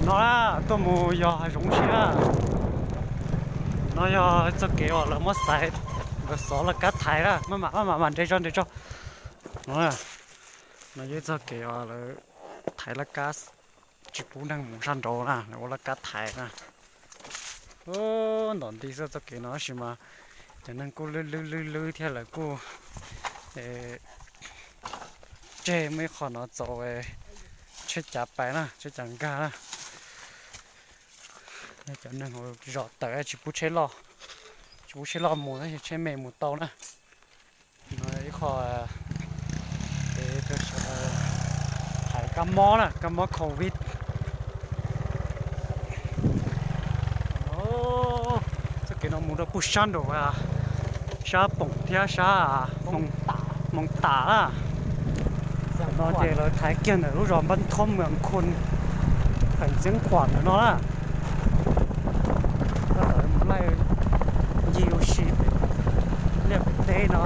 No na, tuaj mus yos hav zoov si na. No yog txoj kev uas lawv muab xaiv, lawv xov laj kab thaiv na, maj mam maj mam mam nres tso nres tso. No, no yog ib txoj kev uas lawv thaiv laj kab tsis pub neeg mus sab nraud na, lawv ua laj kab thaiv na. Ntawm nti xwb txoj kev no tab sis mas cov neeg kuj lwb lwb lwb lwb thiab lawv kuj tseg muaj ib qho no txaus tsheb cav pais na, tsheb cav nkag na. Cov neeg hauv zos tawm tsis pub tsheb loj, tsis pub tsheb loj mus tab sis tsheb me mus tau na. No ib qho kev rau sawv daws thaiv kab mob na, kab mob covid. Txoj kev no mus rau puag sab nraum sab Poom thiab sab Moos Tam na. No ces lawv thaiv kiag ntawm lub zos Npab Thoob, Moos Khun, feem Xeev Khuam ntawm no na. Lawv mus laij ncig ua si liaj pem teb no.